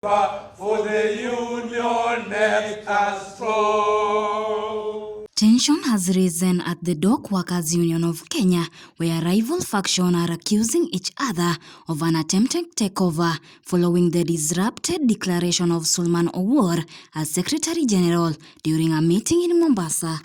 For the union makes us strong. Tension has risen at the Dock Workers Union of Kenya, where rival factions are accusing each other of an attempted takeover following the disrupted declaration of Suleiman Owuor as Secretary General during a meeting in Mombasa.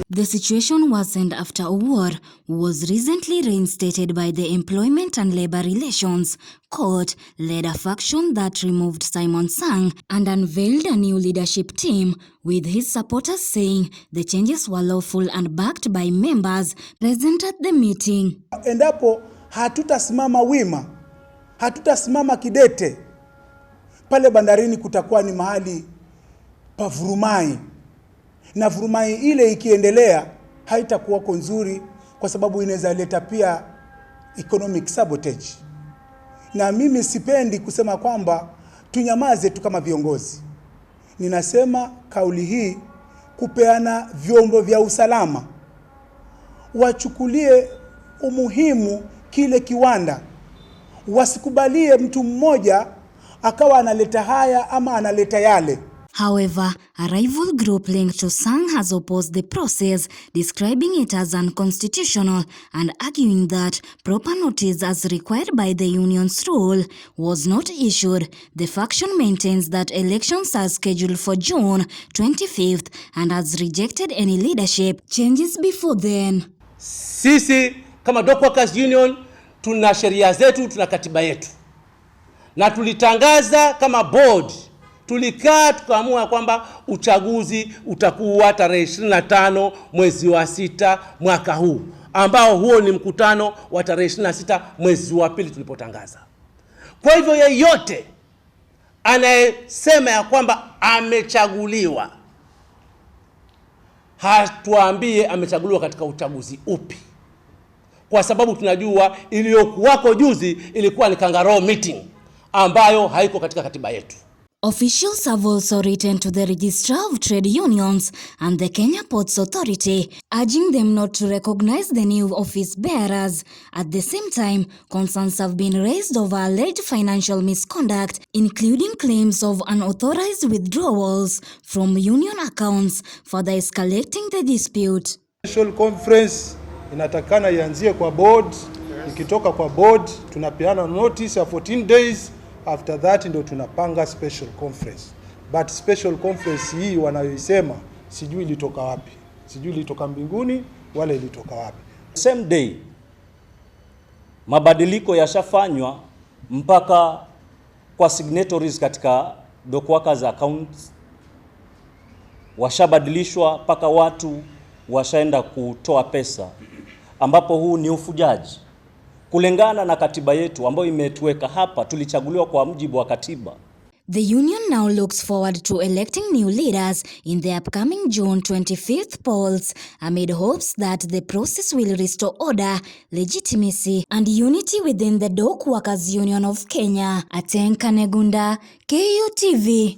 The situation worsened after Owuor, who was recently reinstated by the Employment and Labour Relations Court, led a faction that removed Simon Sang and unveiled a new leadership team, with his supporters saying the changes were lawful and backed by members present at the meeting. Endapo hatutasimama wima, hatutasimama kidete, pale bandarini kutakuwa ni mahali pa vurumai, na vurumai ile ikiendelea haitakuwako nzuri, kwa sababu inaweza leta pia economic sabotage. Na mimi sipendi kusema kwamba tunyamaze tu kama viongozi. Ninasema kauli hii kupeana vyombo vya usalama wachukulie umuhimu kile kiwanda, wasikubalie mtu mmoja akawa analeta haya ama analeta yale. However, a rival group linked to Sang has opposed the process, describing it as unconstitutional and arguing that proper notice as required by the union's rule was not issued. The faction maintains that elections are scheduled for June 25th and has rejected any leadership changes before then. Sisi kama Dock Workers Union tuna sheria zetu, tuna katiba yetu, na tulitangaza kama board, tulikaa tukaamua kwamba uchaguzi utakuwa tarehe 25 mwezi wa 6 mwaka huu, ambao huo ni mkutano wa tarehe 26 mwezi wa pili tulipotangaza. Kwa hivyo yeyote anayesema ya kwamba amechaguliwa hatuambie amechaguliwa katika uchaguzi upi, kwa sababu tunajua iliyokuwako juzi ilikuwa ni kangaroo meeting ambayo haiko katika katiba yetu. Officials have also written to the Registrar of Trade Unions and the Kenya Ports Authority, urging them not to recognize the new office bearers. At the same time, concerns have been raised over alleged financial misconduct, including claims of unauthorized withdrawals from union accounts, further escalating the dispute. Special conference inatakana ianzie kwa board. Ikitoka kwa board tunapeana notice ya 14 days. After that ndio tunapanga special conference. But special conference hii wanayoisema sijui ilitoka wapi, sijui ilitoka mbinguni wala ilitoka wapi. Same day mabadiliko yashafanywa mpaka kwa signatories katika dock workers accounts washabadilishwa, mpaka watu washaenda kutoa pesa, ambapo huu ni ufujaji kulingana na katiba yetu ambayo imetuweka hapa. Tulichaguliwa kwa mujibu wa katiba. The union now looks forward to electing new leaders in the upcoming June 25th polls, amid hopes that the process will restore order, legitimacy, and unity within the Dock Workers Union of Kenya. Atenka Negunda, KUTV.